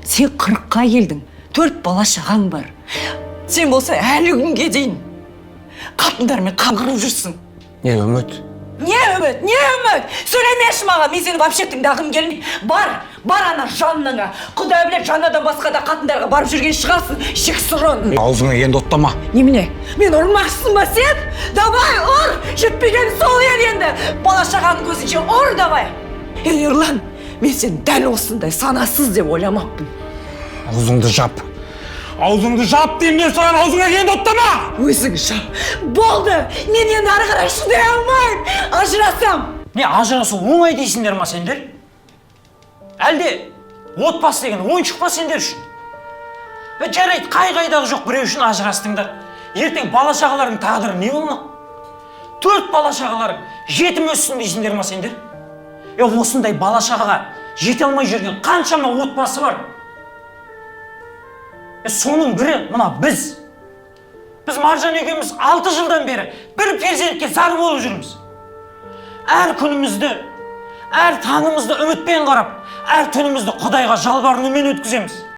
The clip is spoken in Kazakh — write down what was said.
Сен 40-қа келдің, төрт бала шағаң бар. Сен болса әлі күнге дейін қатындармен қаңғырып жүрсің. Не үміт? Не үміт, не үміт? Сөйлемеші маған, мен сені вообще тыңдағым келмейді. Бар, бар ана Жаннаңа. Құдай біледі, Жаннадан басқа да қатындарға барып жүрген шығарсың, жексұрын. Аузыңа енді оттама. Немене, мен ұрмақсың ба сен? Давай, ұр! Жетпеген сол ел енді. Бала шағаның көзінше ұр, давай. Ей, Ерлан, мен сені дәл осындай санасыз деп ойламаппын. Аузыңды жап. Аузыңды жап деймін мен саған, аузыңа енді оттама! Өзің жап. Болды, мен енді ары қарай шыдай алмаймын. Ажырасам. Не, ажырасу оңай дейсіңдер ма сендер? Әлде отбасы деген ойыншық па сендер үшін? Е, жарайды, қай қайдағы жоқ біреу үшін ажырастыңдар. Ертең бала шағаларың тағдыры не болмақ? Төрт бала шағаларың жетім өссін дейсіңдер ма сендер? Е, осындай бала шағаға жете алмай жүрген қаншама отбасы бар. Е, соның бірі мына біз. Біз Маржан екеуміз 6 жылдан бері бір перзентке зар болып жүрміз. Әр күнімізді, әр таңымызды үмітпен қарап, әр түнімізді Құдайға жалбарынумен өткіземіз.